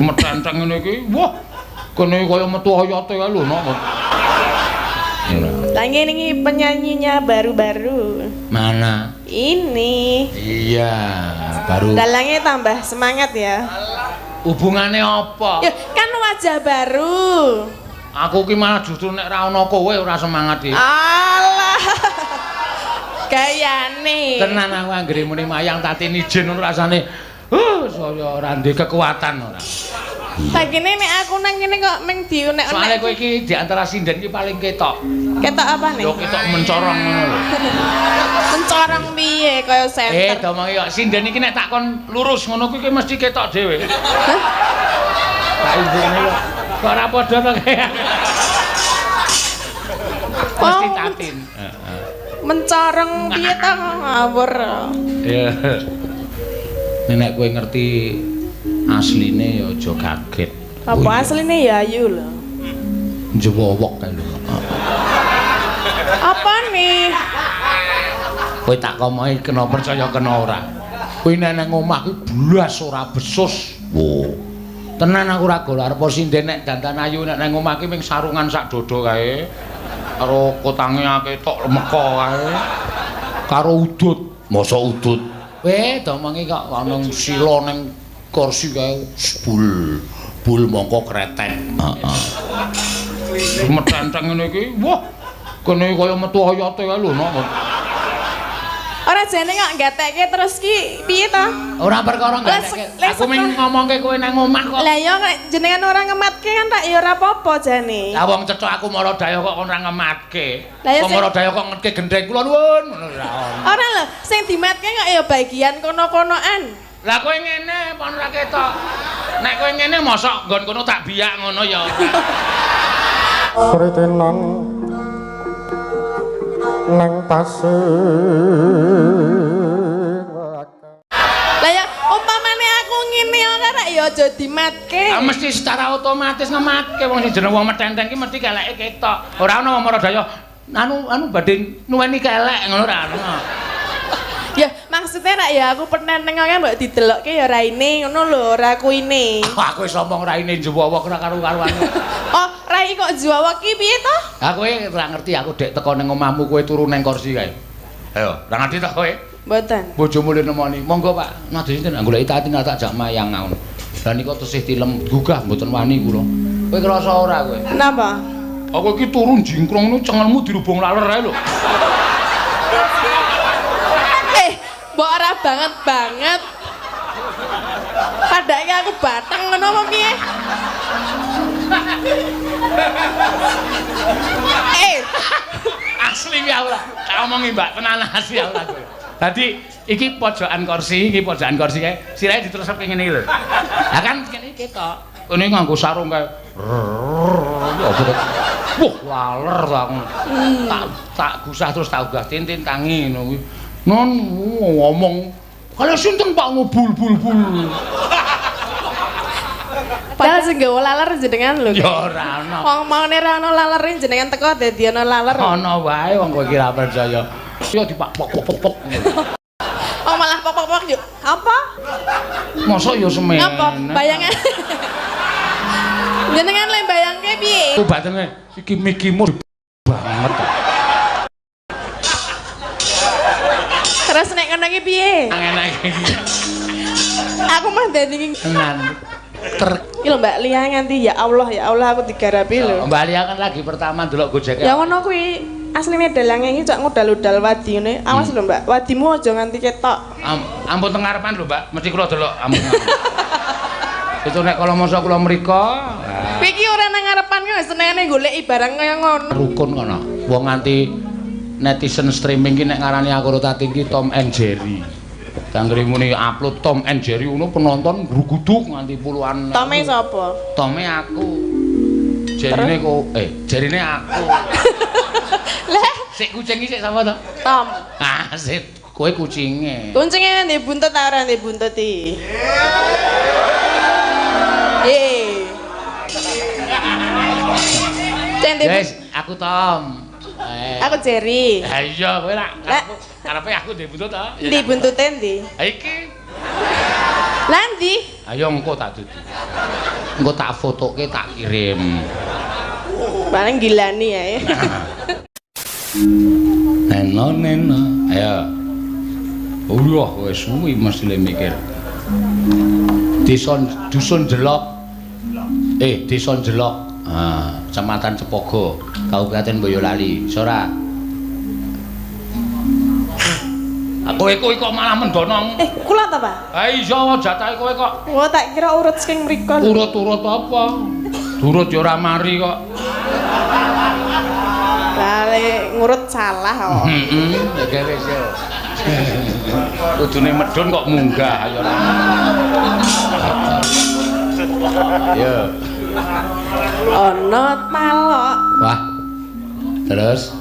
Metenteng ngene iki, wah. Kene kaya metu oyote kae lho, nok. Lah ngene iki penyanyinya baru-baru. Mana? Ini. Iya, baru. Dalangnya tambah semangat ya. Hubungane apa? Ya, kan wajah baru. Aku ki malah justru nek ra ono kowe ora semangat iki. Alah. Gayane. Tenan aku anggere muni mayang Tatin ijen ngono rasane. Saya ora ndek kekuatan ora. Sakine nek aku nang kene kok meng diunek-unek. Soale kowe iki di antara sinden iki paling ketok. Ketok apa nih? Yo ketok mencorong ngono lho. Mencorong piye kaya senter. Domongi kok sinden iki nek takon lurus ngono kuwi mesti ketok dhewe. Hah? Tak ibune kok. Kok ora padha to kaya. Mesti Tatin. Heeh. Mencorong piye to ngawur. Iya. Nek kowe ngerti asline ya aja kaget. Apa asline ya ayu lho. Njewowok kae lho. Apa nih? Kowe tak komohi kena percaya kena ora. Kowe nek nang omah kuwi blas ora besus. Wo. Tenan aku ora gol arep sinden nek dandan ayu nek nang omah ki ming sarungan sak dodo kae. Karo kotange akeh tok lemeka kae. Karo udut. Mosok udut. Weh, domongi kok ana sila ning kursi kae bul. Bul mongko kretek. Heeh. Metenteng ngene iki, wah. Kene kaya metu oyote kae lho, nok. Ora jane kok gatekke terus ki piye to? Ora perkara gatekke. Aku mung ngomongke kowe nang omah kok. Lah ya jenengan ora ngematke kan tak ya ora apa-apa jane. Lah wong cethok aku Maradaya kok ora ngematke. Wong Maradaya kok ngetke gendheng kula nuwun ngono ora ono. Ora lho, sing dimatke kok ya bagian kono-konoan. Lah kowe ngene apa ora ketok? Nek kowe ngene mosok nggon kono tak biyak ngono ya. Kritenan nang pasir. Lah ya umpamane aku ngene ora rak ya aja dimatke. Ah mesti secara otomatis ngematke wong sing jeneng wong metenteng ki mesti keleke ketok. Ora ono wong Maradaya anu badhe nuweni kelek ngono ora ono. Ya maksudnya rak ya aku petenteng kan mbok didelokke ya raine ngono lho, ora kuine. Aku wis omong raine njewowok ora karo-karuan. Oh, rai kok njewowok ki piye to? Ha kowe ora ngerti aku dek teko ning omahmu kowe turu ning kursi kae. Ayo, ora ngerti ta kowe? Mboten. Bojomu le nemoni. Monggo Pak, nadhe sinten goleki Tatin tak jak mayang ngono. Lah nika tesih tilem gugah mboten wani kula. Kowe krasa ora kowe? Napa? Aku iki turu jingkrong ngono cengelmu dirubung laler ae lho. Mbok ora banget banget. Padake aku bateng ngono apa piye? Asli ya ora. Tak omongi Mbak, tenan asli ya ora kowe. Dadi iki pojokan kursi, iki pojokan kursi kae. Sirahe diterusake ngene iki lho. Lah kan kene iki ketok. Kene nganggo sarung kae. Wah, laler ta aku. Tak gusah terus tak ugah tintin tangi ngono kuwi. Non ngomong kalau sinten Pak ngobul bul bul. Padahal sing gawa laler jenengan lho. Ya ora ono. Wong maune ora ono lalere jenengan teko dadi ana laler. Ono wae wong kowe iki ora percaya. Ya dipak pok pok pok. Oh malah pok pok pok yo. Apa? Mosok yo semene. Apa? Bayangan. Jenengan le bayangke piye? Ku batene iki mikimu banget. Terus nek ngono iki piye? Enak iki. Aku mah dadi tenan. Iki lho Mbak Lia nganti ya Allah aku digarapi lho. Mbak Lia kan lagi pertama ndelok Gojek. Ya ngono kuwi. Asline dalange iki cok ngudal-udal wadi ngene. Awas lho Mbak, wadimu aja nganti ketok. Ampun teng ngarepan lho Mbak, mesti kula delok ampun. Itu nek kala masa kula mriko. Kowe iki ora nang ngarepan kok senengane goleki barang kaya ngono. Rukun kono. Wong nganti netizen streaming ki nek ngarani aku karo Tatin ki Tom and Jerry. Anggere muni upload Tom and Jerry ngono penonton gruguduk nganti puluhan. Tome sapa? Tome aku. Jerine kok Jerine aku. Lah, sik kucing iki sik sapa to? Tom. Ah, sik kowe kucinge. Kucinge ndek buntut ta ora ndek buntut iki? Yes, aku Tom. Aku Jerry. Ha iya kowe lak karepe aku ndek buntut to. Ndi buntute ndi? Ha iki. Lah ndi? Ayo engko tak dudu. Engko tak fotoke tak kirim. Paling gilani ya. Neno neno. Ayo. Allah wis suwi mesti mikir. Desa Dusun Jelok. Desa Jelok. Ah, Kecamatan Cepogo, Kabupaten Boyolali. Sora. Kowe kuwi kok malah mendonong. Kula ta, Pak? Ha iya jatahe kowe kok. Wah, tak kira urut saking mriko. Urut-urut apa? Durut ya ora mari kok. Lah lek ngurut salah kok. Heeh, ya wis yo. Kudune medhun kok munggah ya ora. Yo. Ana talok. Wah. Terus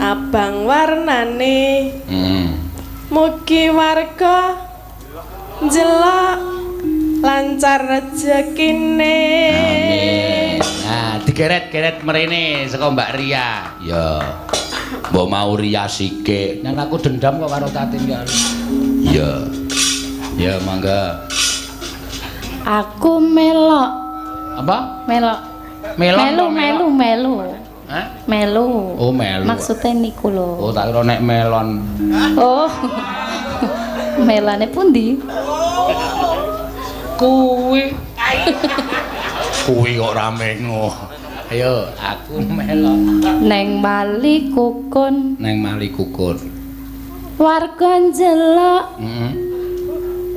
abang warnane. Heeh. Mugi warga njelok lancar rezekine. Amin. Nah, digeret-geret mrene saka Mbak Ria. Ya. Mbok mau Ria sikik. Nang aku dendam kok karo Tatin ya. Iya. Ya, mangga. Aku melok. Apa? Melok. Melok. Melu. Hah? Melu. Oh, melu. Maksudnya niku lho. Oh, tak kira nek melon. Oh. Melane pundi? Kuwi. Kuwi kok rame ngono. Ayo, aku melok. Neng Mali Kukun. Neng Mali Kukun. Warga njelok. Heeh.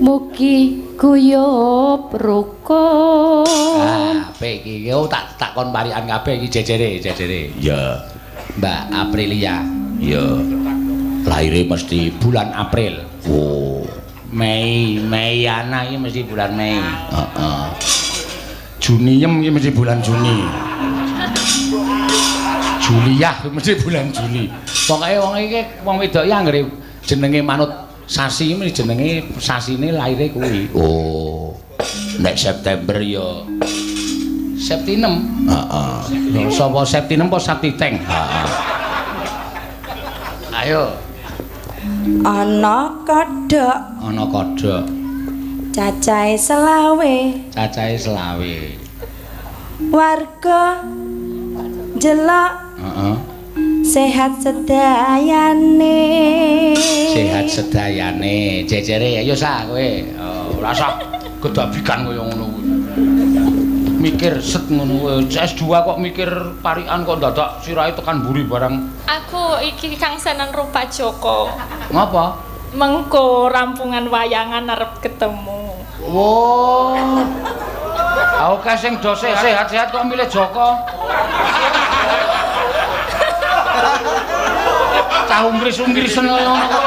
Mugi guyub rukun. Ah, apik iki. Oh, tak takon parikan kabeh iki jejere, jejere. Iya. Mbak Aprilia. Iya. Lahire mesti bulan April. Oh. Mei, Meiana iki mesti bulan Mei. Heeh. Juniem iki mesti bulan Juni. Juliah mesti bulan Juli. Pokoke wong iki wong wedok iki anggere jenenge manut sasi iki jenenge sasine lahire kuwi. Oh. Nek September ya Septinem. Heeh. Sapa Septinem apa Septiteng? Heeh. Ayo. Ana kodhok. Ana kodhok. Cacahe selawe. Cacahe selawe. Warga njelok. Heeh. Sehat sedayane. Sehat sedayane. Jejere ayo sa kowe. Oh, ora usah gedabikan kaya ngono kuwi. Mikir set ngono kuwi. S2 kok mikir parikan kok dadak sirahe tekan mburi barang. Aku iki kangsenan rupa Joko. Ngapa? Mengko rampungan wayangan arep ketemu. Wo. Aku kae sing do sehat-sehat kok milih Joko. Cah ungkris-ungkrisen kaya ngono kok.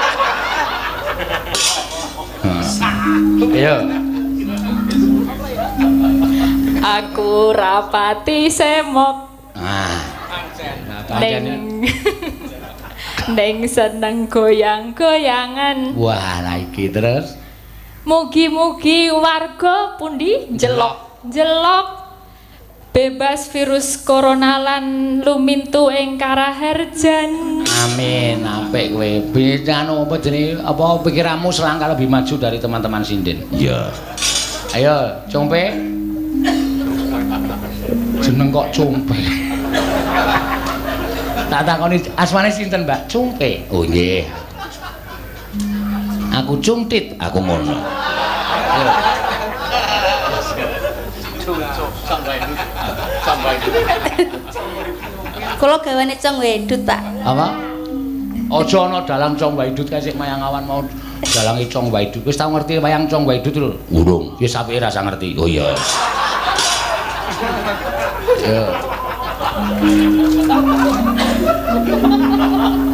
Ayo. Aku rapati semok. Ah. Neng seneng goyang-goyangan. Wah, lah iki terus. Mugi-mugi warga pundi njelok. Njelok bebas virus corona lan lumintu ing karaharjan. Amin. Apik kowe. Anu apa jenenge apa pikiranmu selangkah lebih maju dari teman-teman sinden. Iya. Ayo, Cumpe. Jeneng kok Cumpe. Tak takoni asmane sinten, Mbak? Cumpe. Oh nggih. Aku cungtit, aku ngono. Ayo. Kula gawane Cong Wedut, Pak. Apa? Aja ana dalang Cong Waidut kae sik mayang awan mau dalange Cong Waidut. Wis tau ngerti wayang Cong Waidut lho? Urung. Ya sampe ra usah ngerti. Oh iya. Yo.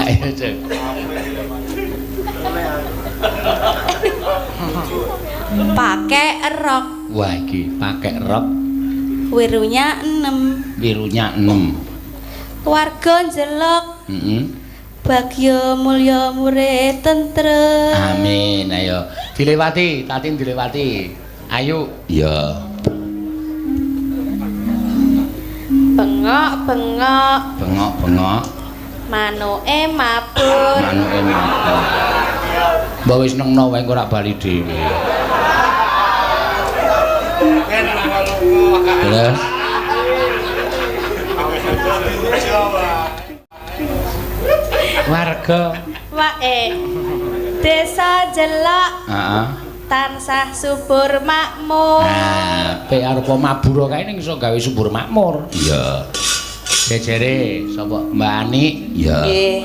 Ayo, Cek. Pakai rok. Wah, iki pakai rok. Wirunya 6. Wirunya 6. Warga njelok. Heeh. Bagya mulya murid tentrem. Amin. Ayo dilewati, Tatin dilewati. Ayo. Iya. Bengok-bengok. Bengok-bengok. Manuke mabur. Manuke mabur. Mbok wis nengno wae engko ora bali dhewe. Terus warga Wae. Desa Jelok. Heeh. Tansah subur makmur. Nah, pe arupa mabura kae ning iso gawe subur makmur. Iya. Jejere sapa Mbak Ani? Iya. Nggih.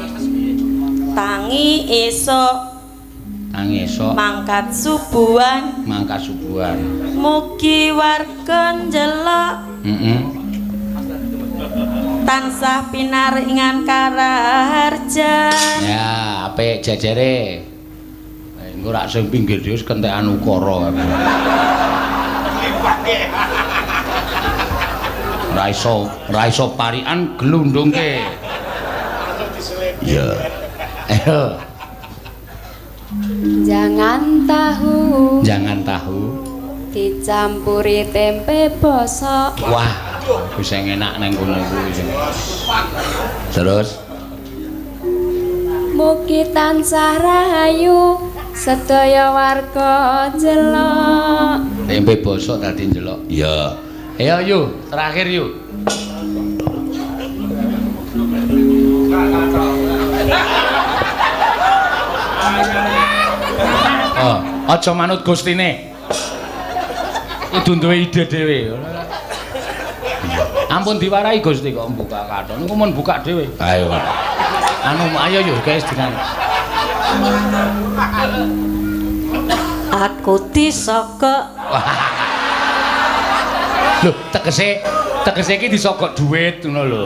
Tangi esuk. Tangi esuk. Mangkat subuhan. Mangkat subuhan. Mugi warga Njelok. Heeh. Tansah pinaringan karaharjan. Ya, apik jejere. Engko rak sing pinggir dhewe wis kentekan ukara. Ora iso parikan glundungke. Iya. Ayo. Jangan tahu. Jangan tahu. Dicampuri tempe bosok. Wah, wis enak nang kono kuwi. Terus mugi tansah rahayu sedaya warga Njelok. Tempe bosok dadi njelok. Iya. Ayo yu, terakhir yu. Oh, aja manut gustine. Kudu duwe ide dhewe. Ampun diwarahi Gusti kok buka kathok. Niku mun buka dhewe. Ayo. Anu ayo yo guys dengan aku disogok. Lho, tegese iki disogok duit ngono lho.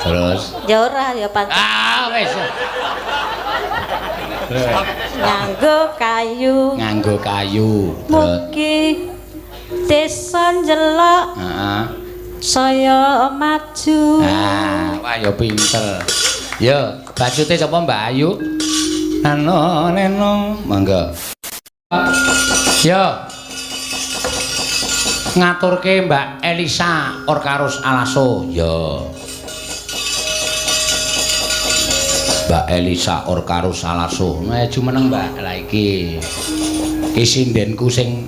Terus ya ora ya pancen. Ah wis. Nganggo kayu. Nganggo kayu. Mugi desa Njelok. Heeh. Saya maju. Ah, wah ya pinter. Yo, bacute sapa Mbak Ayu? Nano neno, monggo. Yo. Ngaturke Mbak Elisa Orkarus Alaso. Yo. Mbak Elisa Orkarus Alaso. Maju meneng Mbak. Lah iki. Iki sindenku sing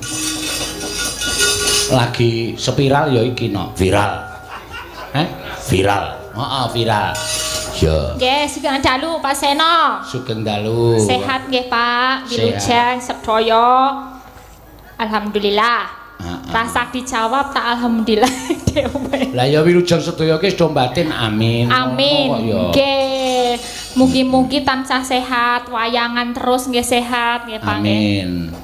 lagi spiral ya iki no. Viral. Heh? Viral. Heeh, viral. Ya. Nggih, sugeng dalu Pak Seno. Sugeng dalu. Sehat nggih Pak, wilujeng sedaya. Alhamdulillah. Rasa dijawab tak alhamdulillah dhewe. Lah ya wilujeng sedaya ki wis do batin amin. Amin. Nggih. Mugi-mugi tansah sehat, wayangan terus nggih sehat nggih Pak. Amin.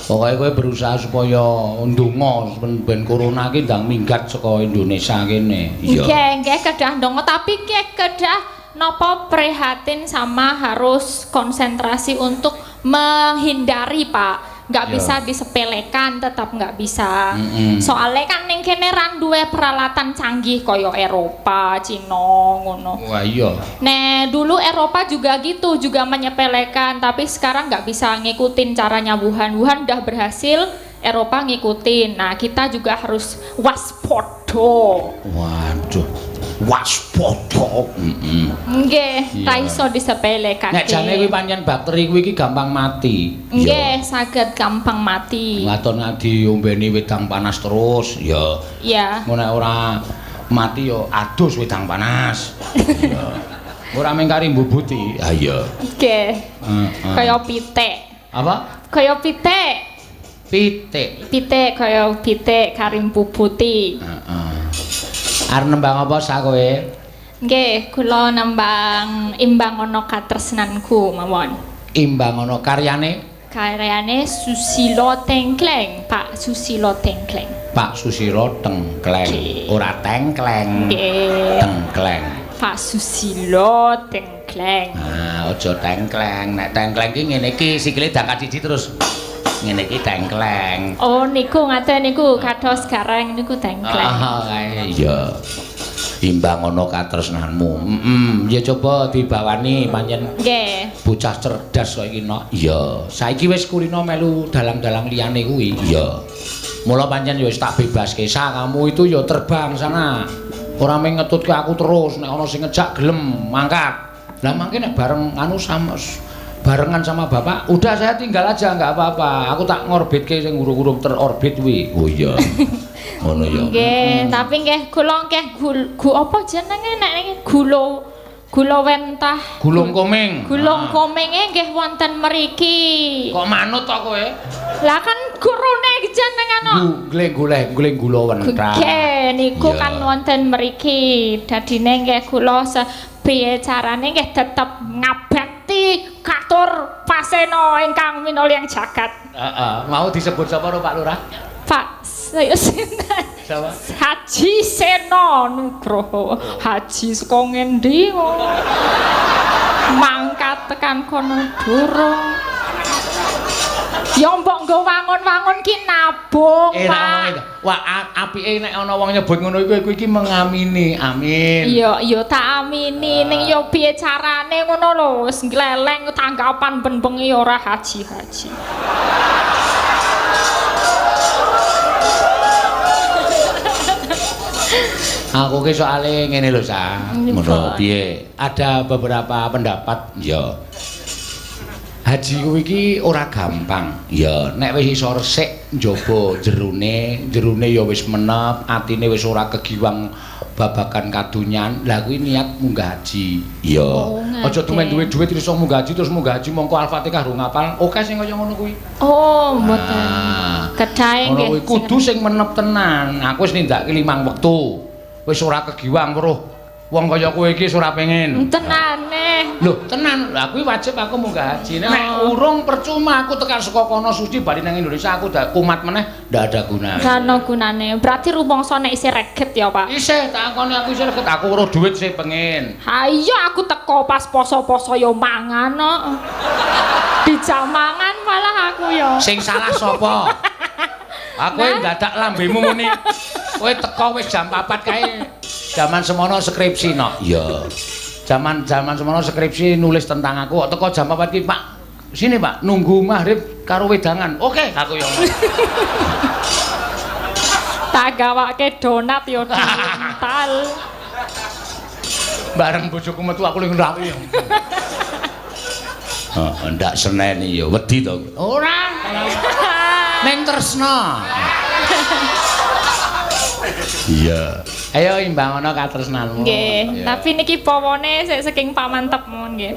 Pokoke kowe berusaha supaya ndonga ben corona ki ndang minggat saka Indonesia kene. Iya. Nggih, nggih kedah ndonga tapi nggih kedah napa prihatin sama harus konsentrasi untuk menghindari, Pak. Nggak bisa disepelekan, tetap nggak bisa. Soalnya kan ning kene ra duwe peralatan canggih kaya Eropa, Cina ngono. Wah iya. Nah, dulu Eropa juga gitu, juga menyepelekan, tapi sekarang nggak bisa ngikutin caranya Wuhan. Wuhan udah berhasil, Eropa ngikutin. Nah, kita juga harus waspada. Waduh. Waspada. Nggih, ra iso disepelekake. Nek jane kuwi pancen bakteri kuwi iki gampang mati. Nggih, saged gampang mati. Waton diombeni wedang panas terus, ya. Iya. Engko nek ora mati ya adus wedang panas. Iya. Ora mung kari mbubuti. Ha iya. Nggih. Heeh. Kaya pitik. Apa? Kaya pitik. Pitik. Pitik kaya pitik kari mbubuti. Heeh. Arep nembang apa sak kowe? Nggih, kula nembang Imbang Ana Katresnanku mawon. Imbang Ana karyane? Karyane Susilo Tengkleng, Pak Susilo Tengkleng. Pak Susilo Tengkleng, ora tengkleng. Nggih. Tengkleng. Pak Susilo Tengkleng. Ah, aja tengkleng. Nek tengkleng ki ngene iki sikile dangkat siji terus ngene iki tengkleng. Oh niku ngaten niku kados gareng niku tengkleng. Ah kae iya. Imbang ana katresnanmu. Heeh, ya coba dibawani pancen. Nggih. Bocah cerdas kok iki nok. Iya. Saiki wis kulino melu dalang-dalang liyane kuwi. Iya. Mula pancen ya wis tak bebaske. Sa kamu itu ya terbang sana. Ora mung ngetutke aku terus, nek ana sing ngejak gelem mangkat. Lah mangke nek bareng anu sama Barengan sama bapak, udah saya tinggal aja nggak apa-apa. Aku tak ngorbitke sing urung-urung terorbit kuwi. Oh iya. Ngono ya. Nggih, tapi nggih kula nggih gu apa jenenge nek niki gula gula wentah. Gulung koming. Gulung komenge nggih wonten mriki. Kok manut to kowe? Lah kan gurune jenengan kok. Goleng-goleng goleng gula wentah. Nggih, niku Iya. kan wonten mriki. Dadine nggih kula piye carane nggih tetep ngabekti katur pasena ingkang minulya jagat. Heeh, mau disebut sapa ro Pak Lurah? Pak sinten? Sapa? Haji Seno Nugroho. Haji saka ngendi kok? Mangkat tekan kono durung. Ya mbok nggo wangun-wangun ki nabung, Pak. Wah, apike nek ana wong nyebut ngono iku iku iki mengamini. Amin. Iya, iya tak amini ning ya piye carane ngono lho, wis ngleleng tanggapan ben bengi ora haji-haji. Aku ki soale ngene lho, Sa. Ngono piye? Ada beberapa pendapat, ya. Haji kuwi iki ora gampang. Ya, nek wis iso resik njaba jerone, jerone ya wis menep, atine wis ora kegiwang babagan kadonyan. Lah kuwi niat munggah haji. Ya. Oh, aja tumen duwe dhuwit iso munggah haji terus munggah haji mongko Al-Fatihah rung ngapal. Oke sing kaya ngono kuwi. Oh, mboten. Kedahe Ngono nggih. kuwi kudu sing menep tenan. Aku wis nindakake 5 wektu. Wis ora kegiwang weruh wong kaya kowe iki wis ora pengen. Tenane. Lho, tenan. Lah kuwi wajib aku munggah haji. Nek urung percuma aku tekan saka kono suci bali nang Indonesia aku dak kumat meneh ndak ada gunane. Gak ono gunane. Berarti rumangsa nek isih reget ya, Pak. Isih tak akoni aku isih reget aku weruh dhuwit sih pengen. Ha iya aku teko pas poso-poso ya mangan kok. Dijak mangan malah aku ya. Sing salah sapa? Aku ndadak lambemu muni. Kowe teko wis jam 4 kae. Jaman semono skripsi no. Iya. Jaman-jaman semono skripsi nulis tentang aku kok teko jam 4 ki, Pak. Sini, Pak, nunggu maghrib karo wedangan. Oke, aku yo. Tak gawake donat yo diuntal. Bareng bojoku metu aku ling nrawi. Heeh, ndak seneni yo, wedi to. Ora. Ning tresna. Iya. Ayo imbang ana katresnanmu. Nggih, tapi niki pawane sik saking Pak Mantep mawon nggih.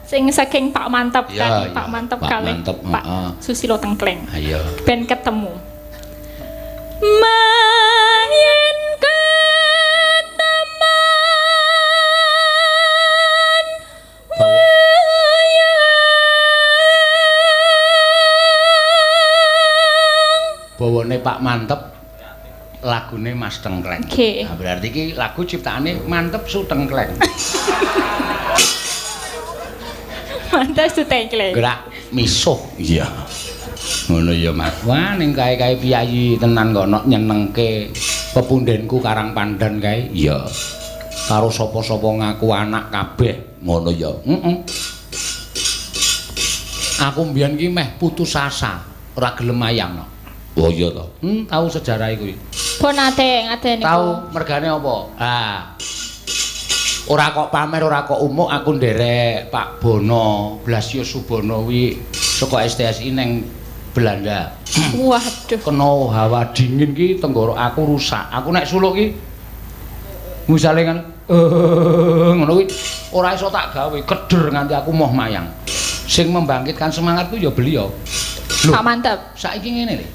Sing saking Pak Mantep kan, Pak Mantep kalih Pak Susilo Tengkleng. Ayo. Ben ketemu. Mayen keteman wayang. Bawane Pak Mantep lagune Mas Tengkleng. Okay. Nah, berarti iki lagu ciptaane Mantep Su Tengkleng. Mantep Su Tengkleng. Gerak misuh. Iya. Ngono ya, Mas. Wah, ning kae-kae piyayi tenan kono nyenengke pepundenku Karang Pandan kae. Iya. Karo sapa-sapa ngaku anak kabeh. Ngono ya. Heeh. Aku mbiyen ki meh putus asa, ora gelem mayang. Oh iya to. Tahu sejarah kuwi. Pun nate ngate niku. Tahu mergane apa? Ah. Ora kok pamer, ora kok umuk aku nderek Pak Bono, Blasius Subono kuwi saka STSI neng Belanda. Waduh. Kena hawa dingin ki tenggorok aku rusak. Aku nek suluk ki misale kan ngono kuwi ora iso tak gawe, keder nganti aku moh mayang. Sing membangkitkan semangatku ya beliau. Lho, Pak Mantep. Saiki ngene lho.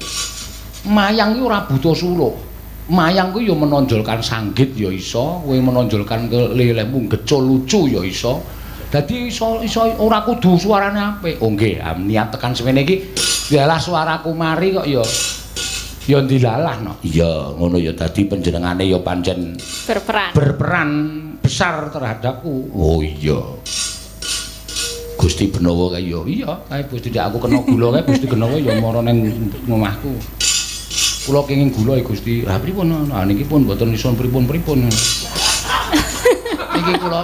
Mayang ki ora butuh suluk. Mayang kuwi ya menonjolkan sanggit ya iso, kowe menonjolkan kelelehmu gecul lucu ya iso. Dadi iso iso ora kudu suarane apik. Oh nggih, niat tekan semene iki dialah suaraku mari kok ya ya ndilalah no. Iya, ngono ya dadi panjenengane ya pancen berperan. Berperan besar terhadapku. Oh iya. Gusti Benowo kae ya iya, kae Gusti ndak aku kena gula kae Gusti Benowo ya mara ning omahku. Kula kenging gula ya Gusti. Lah pripun? Lah niki pun mboten iso pripun-pripun. Niki kula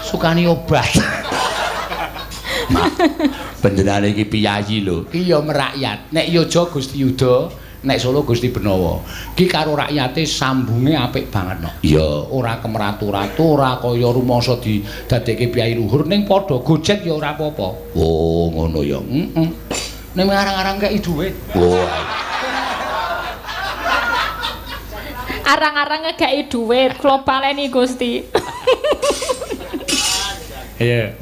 sukani obat. Panjenengane iki piyayi lho. Ki ya merakyat. Nek yoja Gusti Yuda, Nek Solo Gusti Benawa. Ki karo rakyate sambunge apik banget no. Iya, ora kemeratu-ratu, ora kaya rumangsa didadekke piyai luhur ning padha gojek ya ora apa-apa. Oh, ngono ya. Heeh. Ning arang-arang kei dhuwit. Oh. Arang-arang ngekei dhuwit, kula baleni Gusti. Iya.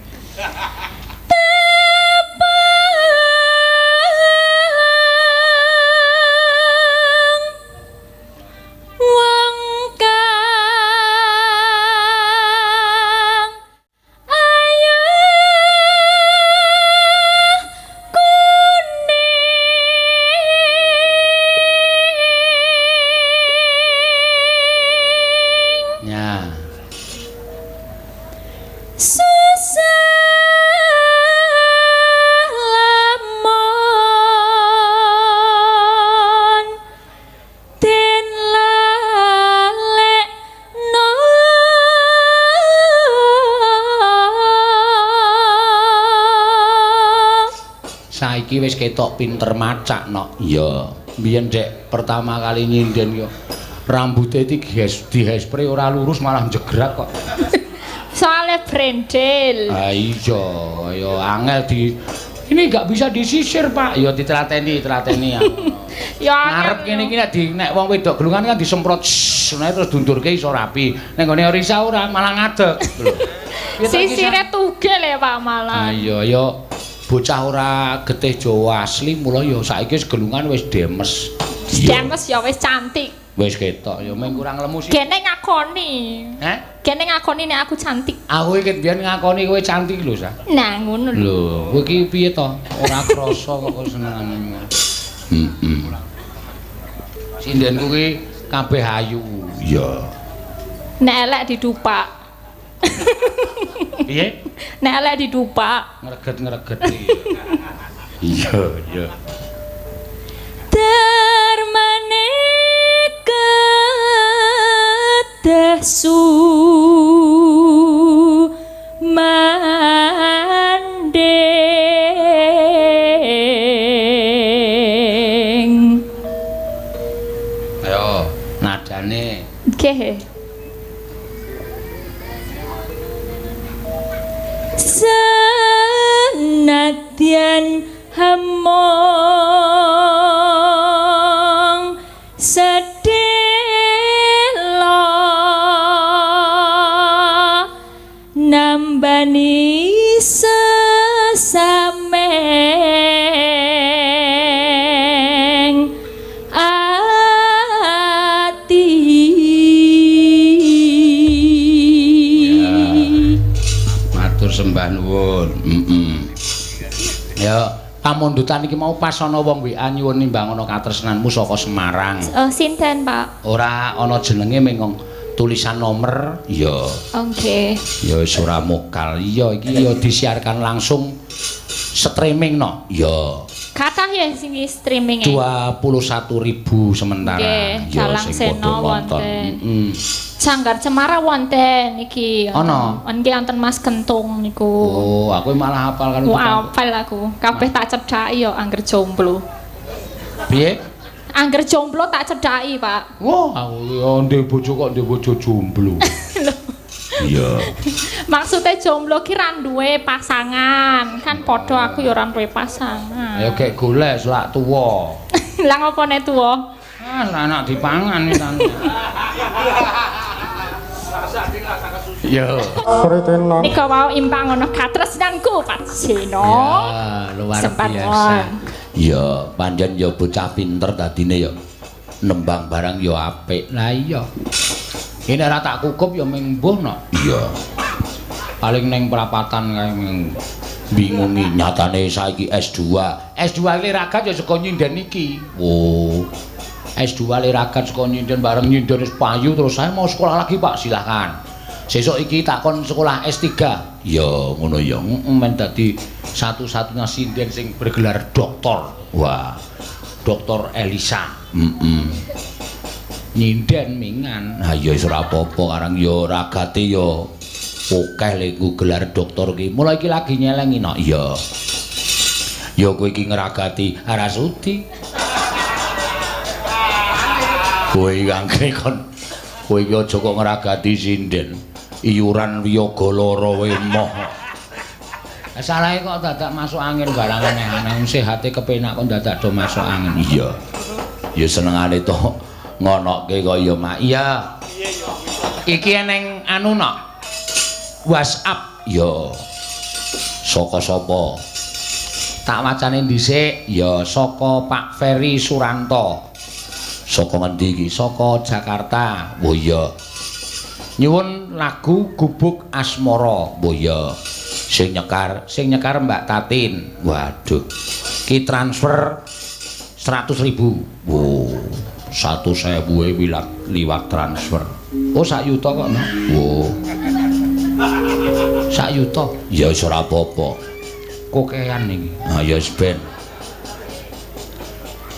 Wong kang ayu kuning Ya. susah lamun den lalekno. Saiki wis ketok pinter macak no. Iya. Biyen dek pertama kali nyinden yo rambute iki dihespre ora lurus malah jegrak kok. Soale brendel. Ah iya, ya angel di ini nggak bisa disisir, Pak. Ya ditelateni, telateni ya. Ya ngarep kene iki nek di nek wong wedok gelungan kan disemprot shhh, terus dundurke iso rapi. Nek nggone Risa ora malah ngadeg. Lho. Sisire tugel ya Pak malah. Ah iya ya bocah ora getih Jawa asli mula ya saiki wis gelungan wis demes. Demes ya wis cantik. Wis ketok ya mung kurang lemu sih. Gene ngakoni. Heh? Gene ngakoni nek aku cantik. Aku iki biyen ngakoni kowe cantik lho, Sa. Nah, ngono lho. Lho, kowe iki piye to? Ora krasa kok senengane. Heeh. Sindenku ki kabeh ayu. Iya. Nek elek didupak. Piye? Nek elek didupak. Ngreget-ngreget iki. Iya, iya. Darmane kedah sumanding. Ayo, nadane. Nggih. Senadyan hamong sedela nambani sesameng ati. Ya. Matur sembah nuwun. Ya, pamundutan iki mau pas ana wong WA nyuwun nimbang ana katresnanmu saka Semarang. Oh, sinten, Pak? Ora ana jenenge mung tulisan nomor. Iya. Oke. Ya wis ora mokal. Iya, iki ya disiarkan langsung streaming no. Iya. Kathah ya sing streaming e. 21.000 sementara. Nggih, Ya Dalang sing Sena padha nonton. wonten. Heeh. Sanggar Cemara wonten iki. Ana? Nggih wonten Mas Kentung niku. Oh, aku malah hafal kan. Wah, hafal aku. Kabeh tak cedhaki ya angger jomblo. Piye? Angger jomblo tak cedhaki, Pak. Wah, aku ya ndek bojo kok ndek bojo jomblo. Iya. Maksudnya jomblo ki ra duwe pasangan. Kan padha aku ya ora duwe pasangan. Ya gek golek selak tuwa. Lah ngopone tuwa? Ah, anak dipangan iki tan. Yo. Nika wau impang ana katresnanku Pak Seno. Ya, luar Sempat biasa. Ya, pancen ya bocah pinter dadine ya nembang barang ya apik. Lah iya. Ini ora tak kukup ya mung mbuh no. Iya. Paling ning prapatan kae mung bingungi nyatane saiki S2. S2 le ragat ya saka nyinden iki. Oh. S2 le ragat saka nyinden bareng nyinden wis payu terus saya mau sekolah lagi Pak, silahkan. Sesuk iki takon sekolah S3. Ya ngono ya. Men dadi satu-satunya sinden sing bergelar doktor. Wah. Doktor Elisa. Heeh. Nyinden mingan. Ha ya wis ora apa-apa karang ya ragate ya akeh lek nggo gelar doktor ki. Mula iki lagi nyelengi no. Iya. Ya kowe iki ngragati ora sudi. Kowe iki anggere kon kowe iki aja kok ngragati sinden. Iuran wiyaga lara wae emoh. Salahe kok dadak masuk angin barang aneh-aneh. Sehate kepenak kok dadak do masuk angin. Iya. Ya senengane to ngonoke kok ya Mak. Iya. Iki eneng anu nok. WhatsApp. Ya. Saka sapa? Tak wacane dhisik. Ya saka Pak Ferry Suranto. Saka ngendi iki? Saka Jakarta. Oh iya. Nyuwun lagu Gubuk Asmara. Oh iya. Sing nyekar Mbak Tatin. Waduh. Ki transfer 100.000. Wow, 100.000 liwat transfer. Oh, sak yuta kok, no? Wow. Sak yuta. Ya wis ora apa-apa. Kokean iki. Ha ya wis ben.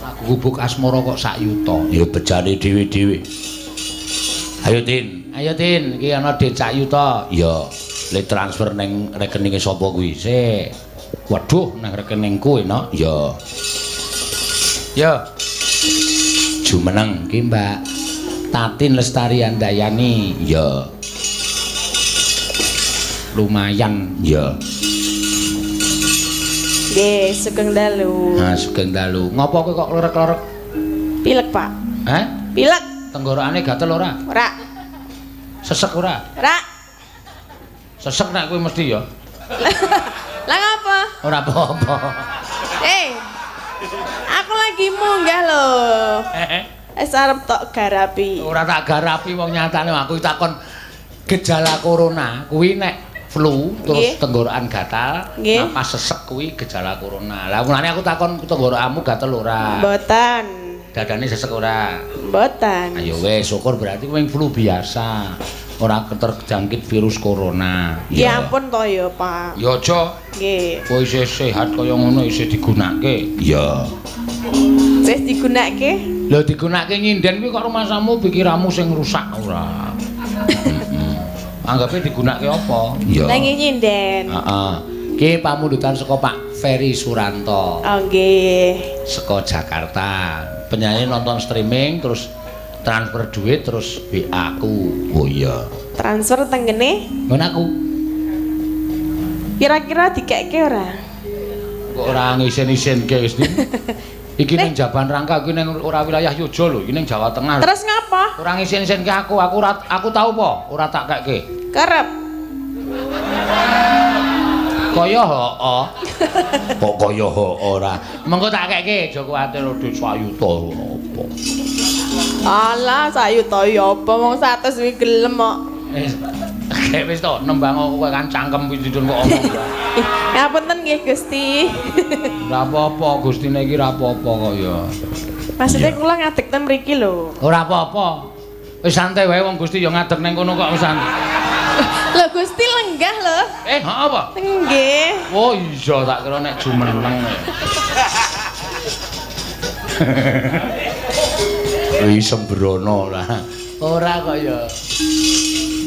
Lagu Gubuk Asmara kok sak yuta. Ya bejane dhewe-dhewe. Ayo Tin, ayo Tin, iki ana dhuwit sak yuta. Ya. Le transfer neng rekeninge sapa kuwi? Sik. Waduh, nang rekeningku enak. Ya. Ya. Jumeneng ki Mbak Tatin Lestari Handayani. Ya. Lumayan, ya. Nggih, sugeng dalu. Ha, sugeng dalu. Ngopo kowe kok lerek-lerek? Pilek, Pak. Heh? Pilek. Tenggorokane gatel ora? Ora. Sesek ora? Ora. Sesek nek kowe mesti ya. Lah ngapa? Ora apa-apa. Aku lagi munggah lho. Wis arep tok garapi. Ora tak garapi wong nyatane aku takon gejala corona kuwi nek flu terus tenggorokan gatal, napas sesek kuwi gejala corona. Lah mulane aku takon tenggorokanmu gatel ora? Mboten. Dadane sesek ora? Mboten. Ayo wis syukur berarti kowe flu biasa. Ora terjangkit virus corona. Ya ampun to ya, Pak. Ya aja. Nggih. Kowe isih sehat kaya ngono isih digunake. Iya. Isih digunake? Lho digunake nyinden kuwi kok rumasamu pikiranmu sing rusak ora. Heeh. Anggape digunake apa? Iya. Lah nggih nyinden. Heeh. Ki pamundutan saka Pak Ferry Suranto. Oh nggih. Saka Jakarta. Penyanyi nonton streaming terus transfer duit terus WA aku. Oh iya. Transfer tenggene? Ngono aku. Kira-kira dikekke ora? Kok ora ngisen-isenke wis. Iki ning Jaban Rangka iki ning ora wilayah Yogya lho, iki ning Jawa Tengah. Terus ngapa? Ora ngisen-isenke aku, aku tau apa? Ora tak kekke. Kerep. Kaya heeh. Kok kaya heeh ora. Mengko tak kekke, aja kuwatir dhuwit sak yuta apa. Alah, sak yuta ya apa wong 100 kuwi gelem kok. Wis wis to, nembang kowe kan cangkem kuwi didun kok omong. Ngapunten nggih Gusti. Ora apa-apa, Gustine iki ora apa-apa kok ya. Maksudnya kula ngadeg ten mriki lho. Ora apa-apa. Wis santai wae wong Gusti ya ngadeg ning kono kok wis santai. Lho Gusti lenggah lho. Heeh apa? Nggih. Oh iya tak kira nek jumeneng. Kuwi sembrono ora. Ora kok ya.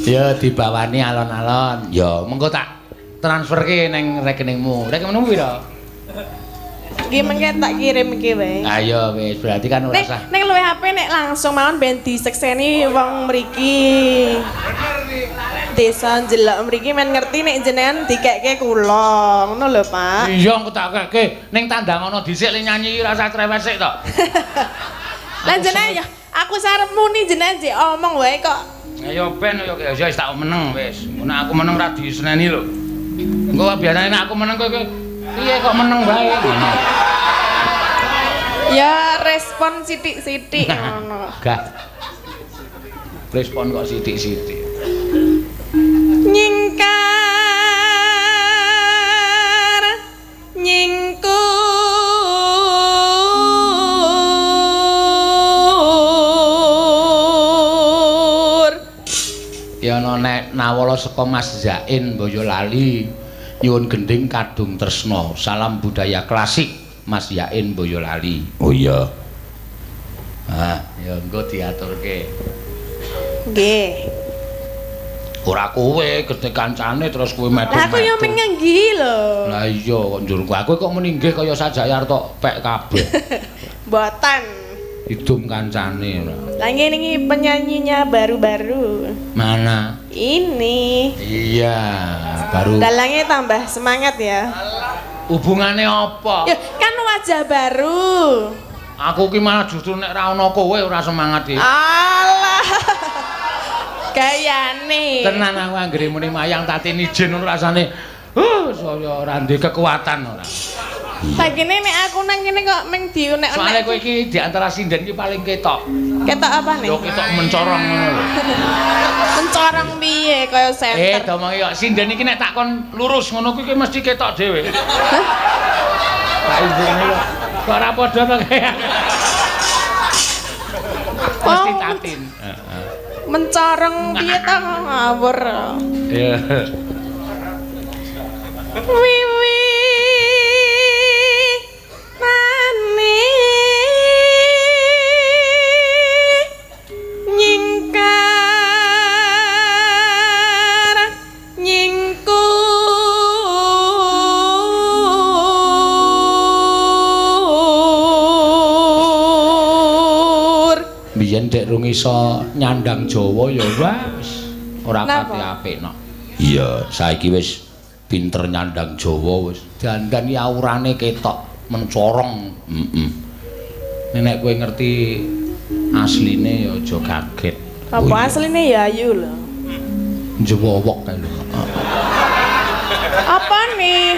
Ya dibawani alon-alon. Ya mengko tak transferke ning rekeningmu. Rekeningmu pira? Nggih mengke tak kirimke wae. Ayo wis berarti kan ora usah. Nek luwih HP nek langsung mawon ben disekseni wong mriki. Desa njelok mriki men ngerti nek jenengan dikekke kula. Ngono lho, Pak. Iya engko tak kekke. Ning tandang ana dhisik le nyanyi ora usah cerewet sik to. Lah jenengan ya aku sarep muni jenengan jek omong wae kok. Ayo ben ya wis tak meneng wis. Nek aku meneng ra diseneni lho. Engko biasane nek aku meneng kowe piye kok meneng wae ngono. Ya respon sithik-sithik ngono. Gak. Respon kok sithik-sithik. Nyingkar nyingkur Ya ana nek nawala saka Mas Zain Boyolali nyuwun gending Kadung Tresna. Salam budaya klasik Mas Yain Boyolali. Oh iya. Ah, ya engko diaturke. Nggih. Ora kowe gedhe kancane terus kowe metu. Lah aku yo mengenggi lho. Lah iya kok njur aku kok muni nggih kaya sajayar tok pek kabeh. Mboten. Idum kancane ora. Lah ngene iki penyanyinya baru-baru. Mana? Ini. Iya, baru. Dalangnya tambah semangat ya. Hubungane apa? Ya, kan wajah baru. Aku ki malah justru nek ra ono kowe ora semangat iki. Alah. Gayane. Tenan aku anggere muni mayang Tatin ijen ngono rasane. Saya ora ndek kekuatan ora. Sakine nek aku nang kene kok meng diunek-unek. Soale kowe iki di antara sinden iki paling ketok. Ketok apa nih? Yo ketok mencorong ngono lho. Mencorong piye kaya senter. Domongi kok sinden iki nek tak kon lurus ngono kuwi mesti ketok dhewe. Hah? Pak ibune kok kok ora padha to kaya. Mesti Tatin. Heeh. Mencorong piye ta ngawur. Iya. Wiwi nane nyingkar nyingkur Biyen dek rung iso nyandang Jawa ya wis ora pati apik no. Iya, saiki wis pinter nyandang Jawa wis. Dandan iki aurane ketok mencorong. Heeh. Nek kowe ngerti asline ya aja kaget. Apa asline ya ayu lho. Njewowok kae lho. Apa nih?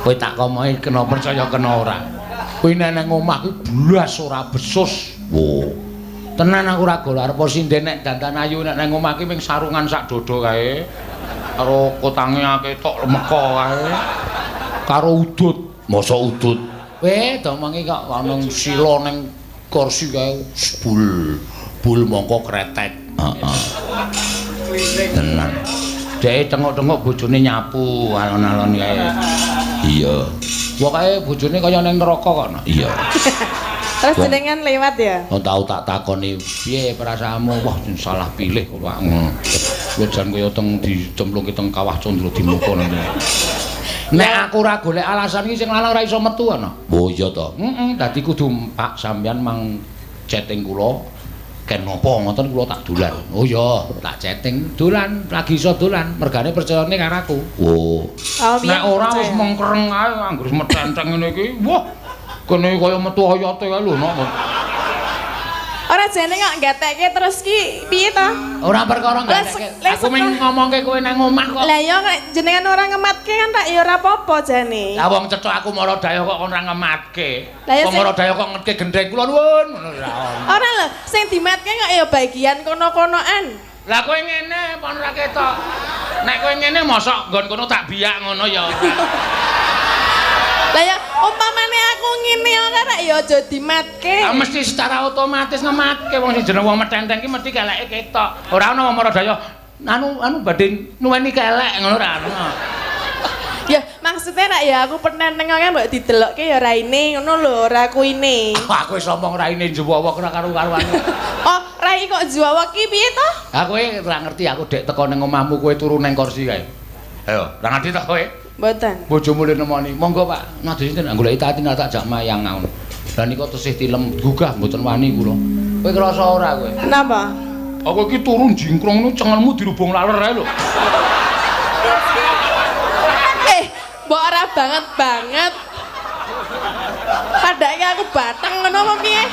Kowe tak komoki kena percaya kena ora. Kowe nek nang omah kuwi blas ora besus. Wo. Tenan aku ora gol arep sinden nek dandan ayu nek nang omah ki ming sarungan sak dodo kae. Karo kotange ketok lemeka kae. Karo udut, mosok udut. Weh, domongi kok ana sila ning kursi kae bul. Bul mongko kretek. Heeh. Tenan. Dhek tengok-tengok bojone nyapu alon-alon kae. Iya. Pokoke bojone kaya ning neraka kok. Iya. Terus jenengan lewat ya? Oh, tau tak takoni piye perasaanmu? Wah, salah pilih kok Pak. Kowe jan kaya teng dicemplungke teng kawah Candra Dimuka nanti. Nek aku ora golek alasan iki sing lanang ora iso metu ana. Oh iya to. Heeh, dadi kudu Pak sampeyan mang chatting kula ken napa ngoten kula tak dolan. Oh iya, tak chatting dolan, lagi iso dolan, mergane percayane karo aku. Oh. Nek ora wis mengkereng ae anggere metenteng ngene iki. Wah, kene kaya metu oyote kae lho nok. Ora jane kok gatekke terus ki piye to? Ora perkara gatekke. Aku mung ngomongke kowe nang omah kok. Lah ya jenengan ora ngematke kan tak ya ora apa-apa jane. Lah wong cethok aku mara daya kok ora ngematke. Wong mara daya kok ngetke gendheng kula nuwun ngono ora. Ora lho, sing dimatke kok ya bagian kono-konoan. Lah kowe ngene apa ora ketok? Nek kowe ngene mosok nggon kono tak biak ngono ya. Lah ya umpamane aku ngene ora rek ya aja dimatke. Ah mesti secara otomatis ngematke wong sing jeneng wong metenteng ki mesti keleke ketok. Ora ana wong mara daya anu badhe nuweni kelek ngono ora ana. Ya maksudnya rek ya aku penenteng kok mbok didelokke ya raine ngono lho, ora kuine. Aku wis omong raine njewowok ora karo-karuan. Oh, rai kok njewowok ki piye to? Ha kowe ora ngerti aku dek teko ning omahmu kowe turu ning kursi kae. Ayo, ora ngerti ta kowe? Mboten. Bojomu le nemoni. Monggo Pak, nadhe sinten goleki Tatin tak jak mayang ngono. Lah nika tesih tilem gugah mboten wani kula. Kowe krasa ora kowe? Napa? Aku iki turu jingkrong ngono cengelmu dirubung laler ae lho. Mbok ora banget banget. Padake aku bateng ngono apa piye?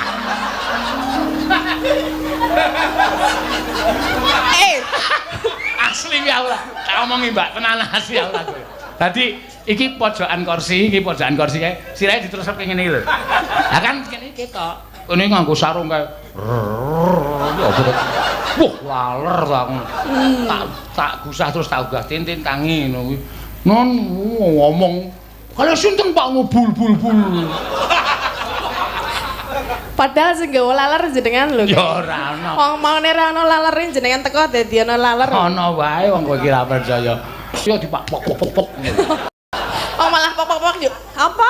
Asli ya ora. Tak omongi Mbak, tenan asli ya ora kowe. Dadi iki pojokan kursi, iki pojokan kursi kae. Sirahe diterusake ngene iki lho. Lah kan kene ketok. Kene nganggo sarung kae. Wah, laler ta aku. Tak gusah terus tak unggah tintin tangi ngono kuwi. Non ngomong kalau sinten Pak ngubul bul bul. Padahal sing gawa laler jenengan lho. Ya ora ana. Wong maune ora ana lalere jenengan teko dadi ana laler. Ana wae wong kowe iki ra percaya. Ya dipak pok pok pok pok. Oh malah pok pok pok yuk. Apa?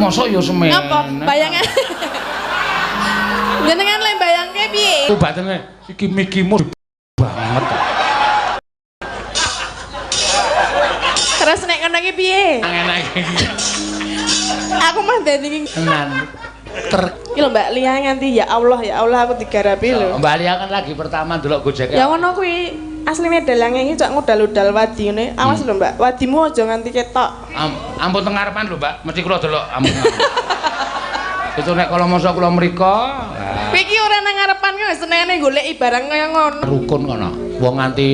Mosok ya semene. Apa? Bayangan. Jenengan le bayangke piye? Ku batene iki mikimu banget. Terus nek ngono iki piye? Enak iki. Aku mah dadi tenan. Iki lho Mbak Lia nganti ya Allah aku digarapi lho. Mbak Lia kan lagi pertama ndelok Gojek. Ya ngono kuwi. Asline dalange iki cok ngudal-udal wadi ngene. Awas lho Mbak, wadimu aja nganti ketok. Ampun teng ngarepan lho Mbak, mesti kula delok ampun. Itu nek kala masa kula mriko. Kowe iki ora nang ngarepan kok senengane goleki barang kaya ngono. Rukun kono. Wong nganti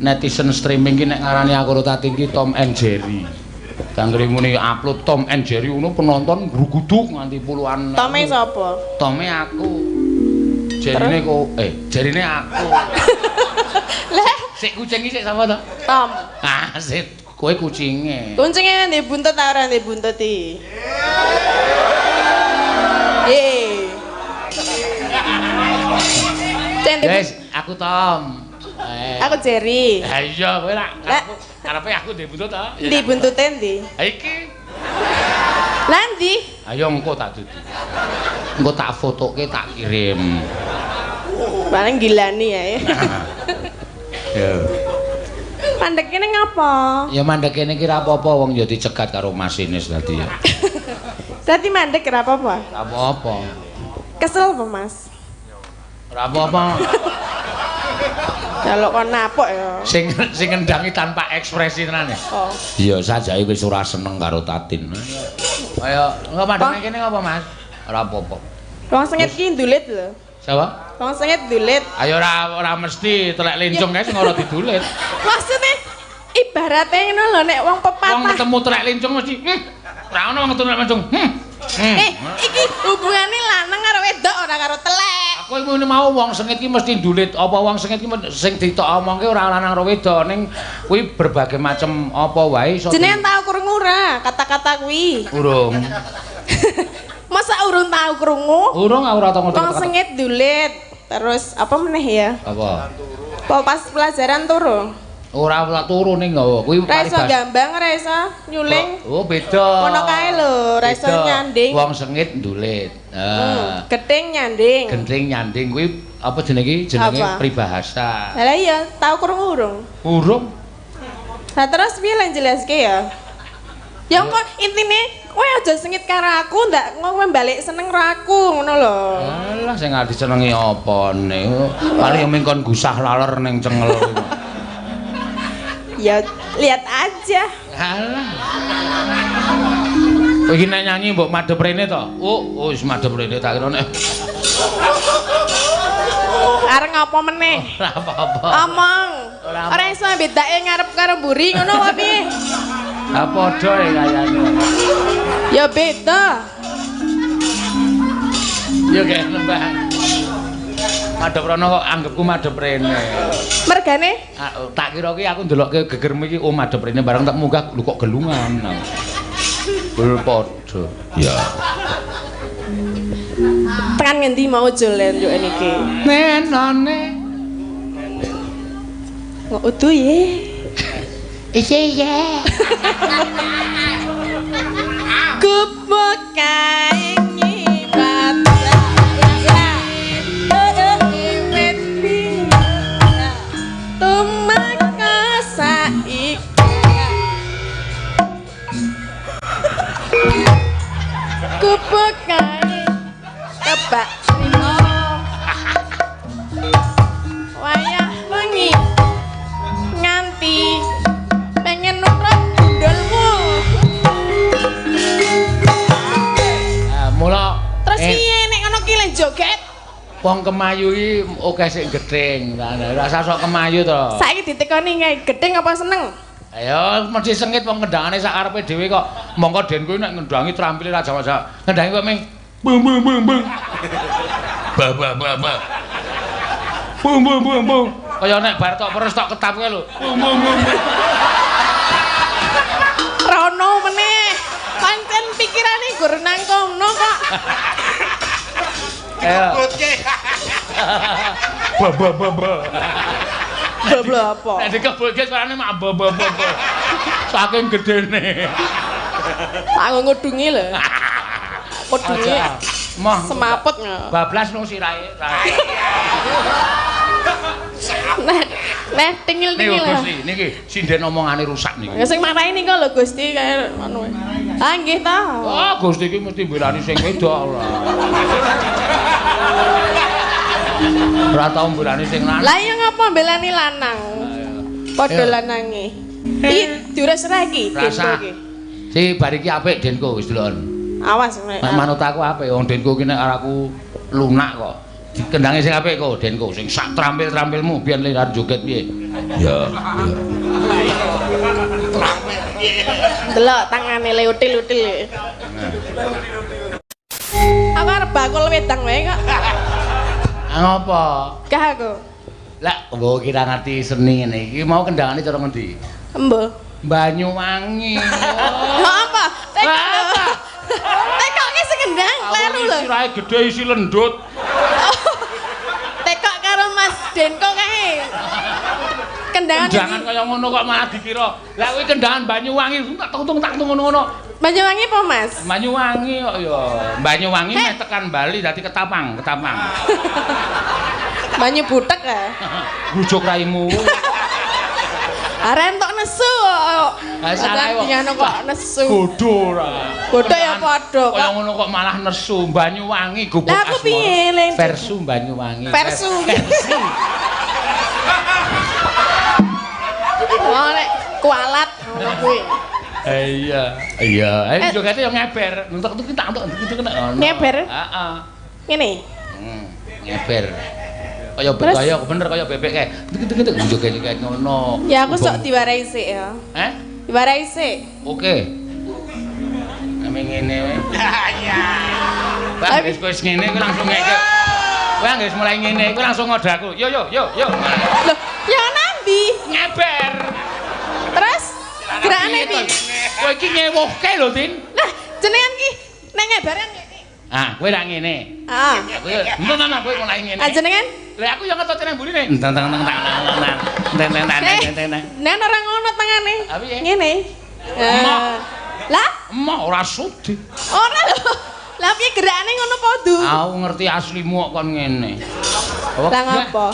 netizen streaming ki nek ngarani aku karo Tatin ki Tom and Jerry. Danggere muni upload Tom and Jerry ngono penonton gruguduk nganti puluhan. Tome sapa? Tome aku. Jerine kok jerine aku. Lah, sik kucing iki sik sapa to? Tom. Ah, sik kowe kucinge. Kucinge ndek buntut ta ora ndek buntut iki? Guys, aku Tom. Aku Jerry. Ha iya, kowe lak karepe aku ndek buntut ta? Ndi buntute ndi? Ha iki. Lah ndi? Ayo engko tak dudu. Engko tak fotoke tak kirim. Paling gilani ya. Ya. Mandek kene ngapa? Ya mandek kene iki ra apa-apa wong ya dicegat karo masinis tadi ya. Dadi mandek ra apa-apa? Ra apa-apa. Kesel apa, Mas? Ora apa-apa. Kalau kon napok ya. Sing sing ngendangi tanpa ekspresi tenan ya. Oh. Iya, sajake wis ora seneng karo Tatin. Kaya engko mandek kene ngapa, Mas? Ora apa-apa. Wong sengit ki ndulit lho. Sapa? Wong sengit ndulit. Ayo ora mesti telek lencung kae sing ora didulit. Maksudnya ibaratnya ngono lho nek wong pepatah. Wong ketemu telek lencung mesti ora ono wong ketemu telek lencung. Iki hubungane lanang karo wedok ora karo telek. Aku iki mau wong sengit ki mesti ndulit. Apa wong sengit ki sing ditok omongke ora lanang karo wedok ning kuwi berbagai macam apa wae iso. Jenengan tau krungu ora kata-kata kuwi? Urung. Masa urung tau krungu? Urung aku ora tau ngerti. Wong sengit ndulit. Terus apa meneh ya? Apa? Apa pas pelajaran turu? Ora turu ning kuwi ora iso gambang, ora iso nyuling. Oh, beda. Ngono kae lho, ora iso nyanding. Wong sengit ndulit. Heeh. Gething nyanding. Gething nyanding kuwi apa jenenge iki? Jenenge peribahasa. Lah iya, tau krungu urung? Urung. Lah terus piye lan jelaske ya? Ya kok intine kowe aja sengit karo aku, ndak kowe balik seneng karo aku ngono lho. Alah sing arep disenengi apane? Paling yo mung kon gusah laler ning cengel. Ya lihat aja. Alah. Kowe iki nek nyanyi mbok madhep rene to? Oh, wis madhep rene tak kira nek. Arep ngapa meneh? Ora apa-apa. Omong. Ora iso bedake ngarep karo mburi ngono apa piye? Ha padha ya kayane. Ya beda. Ya kaya nembah. Madhep rono kok anggepku madhep rene. Mergane? Tak kira ki aku ndelokke gegermu iki oh madhep rene bareng tak munggah lho kok gelungan. Bul padha. Ya. Tekan ngendi mau jolen yo niki? Nenone. Kok udu ye. Iya iya. Gubuk kae nyimat. Tumeka saiki. Gubuk kae kebak rino. Wayah wengi nganti pengen nurut gundulmu. Mula terus piye nek ngono ki le joget? Wong kemayu iki akeh sing gething. Rasa sok kemayu to. Saiki ditekoni kae gething apa seneng? Ayo mesti sengit wong kendangane sak karepe dhewe kok. Mongko den kuwi nek ngendangi trampile ra jawa-jawa. Ngendangi kok ming bung bung bung bung. Ba ba ba ba. Bung bung bung bung. Kaya nek bar tok peres tok ketap kae lho. Bung bung bung. Rono meneh. Pancen pikirane gur nang kono kok. Dikebutke. Ba ba ba ba. Ba apa? Nek dikebutke suarane mak ba ba ba. Saking gedene. Tak ngudungi lho. Kudunge. Moh semaput. Bablas nang sirahe. Nah, nah tingil-tingil. Niku Gusti, niki sinden omongane rusak niki. Ya sing marahi nika lho Gusti kaya anu. Ah nggih ta. Ah Gusti iki mesti mbelani sing wedok ora. Ora tau mbelani sing lanang. Lah iya ngapa mbelani lanang? Padha lanange. Iki diures ra iki Denko iki. Si bar iki apik Denko wis deloken. Awas nek manut aku apik wong Denko iki nek aku lunak kok. Kendange sing apik kok Denko sing sak trampil-trampilmu biyen le arep joget piye. Ya. Delok tangane le util-util. Aku arep bakul wedang wae kok. Ngopo? Gah aku. Lah, mbok kira ngerti seni ngene iki mau kendangane cara ngendi? Embo. Banyuwangi. Lha apa? Tekok. Tekoke sing kendang kleru lho. Sirahe gedhe isi lendut. Tekok karo Mas Denko kae. Kendangan kendangan kaya ngono kok malah dikira. Lah kuwi kendangan Banyuwangi tak tung tak tung ngono-ngono. Banyuwangi apa, Mas? Banyuwangi kok ya. Banyuwangi meh tekan Bali dadi ketapang, ketapang. Banyu butek ya. Bujuk raimu. Arek entuk nesu kok. Ha salah kok nesu. Bodho ora. Bodho ya padha kok. Kaya ngono kok malah nesu Banyuwangi gubuk asmara. Lah aku piye le? Versu Banyuwangi. Versu. Oh nek kualat ngono kuwi. Iya. Iya, ayo jogete yo ngeber. Entuk iki tak entuk iki kena ngono. Ngeber? Heeh. Ngene. Ngeber. Kaya kaya bener kaya bebek kae. Tek-tek joget kae ngono. Ya aku sok diwarai sik ya. Heh? Diwarai sik. Oke. Ame ngene wae. Iya. Wah, wis wis ngene kuwi langsung ngeke. Kowe anggere mulai ngene kuwi langsung ngode aku. Yo yo yo yo. Loh, ya nandi? Ngeber. Terus gerakane piye? Kowe iki ngewuhke lho, Tin. Lah, jenengan ki nek ngebaran ngene. Ah, kowe ra ngene. Heeh. Aku yo entar kowe mulai ngene. Ah, jenengan? Lah aku yo ngetut nang mburine. Entang tang tang tang tang tang tang tang tang. Nek ora ngono tangane. Ngene. Emoh. Lah, emoh ora sudi. Ora lho. Lah piye gerakane ngono padha? Aku ngerti aslimu kok kon ngene. Lah ngopo?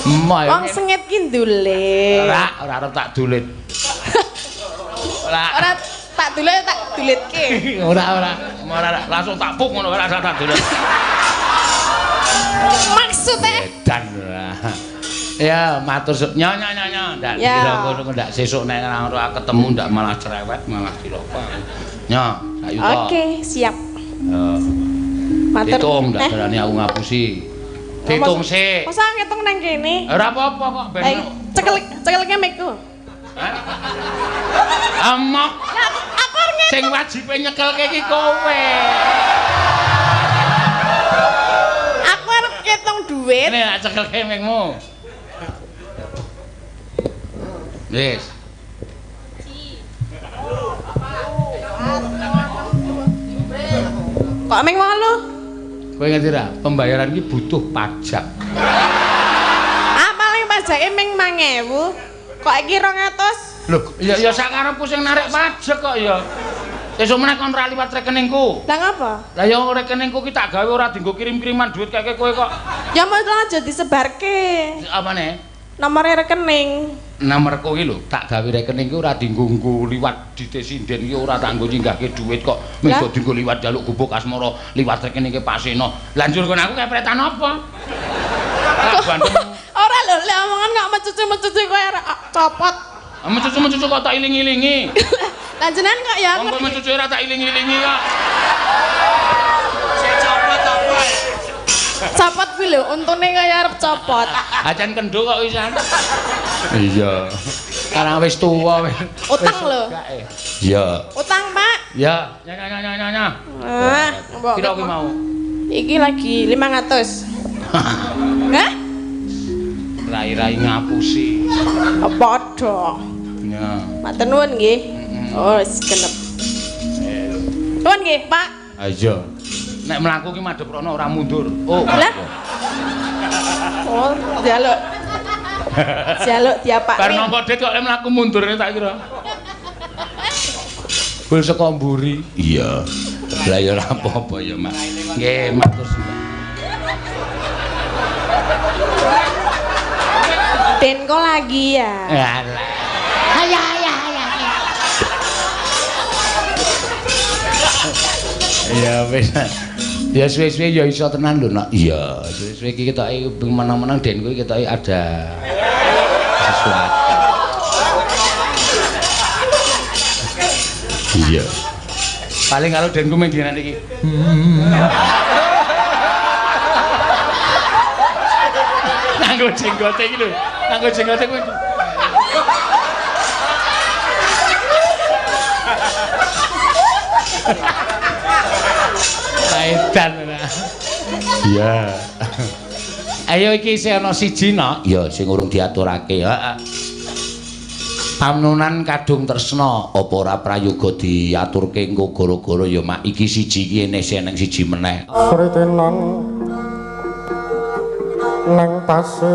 Emoh. Wong sengit ki ndulit. Ora, ora arep tak dulit. Ora. Ora tak dulit tak dulitke. Ora, ora. Ora langsung tak puk ngono ora tak dulit. Maksudnya? Edan ora. Ya, matur nyo nyo nyo nyo. Ndak dikira ngono ndak sesuk nek ora ketemu ndak malah cerewet, malah cilaka. Nyo, sayuta. Oke, siap. Heeh. Matur. Hitung ndak berani aku ngapusi. Hitung sik. Masa ngitung nang kene? Ora apa-apa kok ben. Cekelke mikku. Hah? Amok. Lah aku arep ngitung. Sing wajibe nyekelke iki kowe. Aku arep ngitung duit. Nek tak cekelke mikmu. Wis. Kok ming 8? Kowe ngerti ra? Pembayaran iki butuh pajak. Ah, paling pajake ming 5.000. Kok iki 200? Lho, ya ya sakarepku sing narik pajak kok ya. Sesuk meneh kon ra liwat rekeningku. Lah ngapa? Lah ya rekeningku ki tak gawe ora dienggo kirim-kiriman duit keke kowe kok. Ya mau aja disebarke. Apane? Nomore rekening. Nomorku iki lho, tak gawe rekening ki ora dienggo nggo liwat dite sinden iki ora tak nggo nyinggahke duit kok. Mung dienggo liwat njaluk gubuk asmara liwat rekeningke Pak Seno. Lah njur kon aku kepretan apa? Ora lho, lek omongan kok mecucu-mecucu kowe copot. Mecucu-mecucu kok tak iling-ilingi. Lah jenengan kok ya aku. Wong mecucu ora tak iling-ilingi kok. Sing copot apa? Copot kuwi lho, untune kaya arep copot. Acan kendho kok wisan. Iya. Karang wis tuwa wis. Utang lho. Iya. Utang, Pak. Iya. Nya nya nya nya nya. Ah, mbok. Piro kuwi mau? Iki lagi 500. Hah? Rai-rai ngapusi. Padha. Ya. Matur nuwun nggih. Oh, wis genep. Nuwun nggih, Pak. Ha iya. Nek mlaku ki madhep rono ora mundur. Oh. Lah. Oh, njaluk. Njaluk diapakne. Bar nampa dit kok mlaku mundur tak kira. Bul saka mburi. Iya. Lah ya ora apa-apa ya, Mas. Nggih, matur suwun. Denko lagi ya. Alah. Ayah ayah ayah. Ya wis. Ya suwe-suwe ya iso tenan lho, Nak. Iya, suwe-suwe iki ketoke menang-menang den kuwi ketoke ada sesuatu. Iya. Paling kalau denku mung dinan iki. Nganggo jenggote iki lho. Nganggo jenggote kuwi. Edan ora. Iya. Ayo iki isih ana siji, Nok. Ya sing urung diaturake, heeh. Pamnunan kadung tresna, apa ora prayoga diaturke engko gara-gara ya mak iki siji iki ene sing eneng siji meneh. Sritenan nang pasir.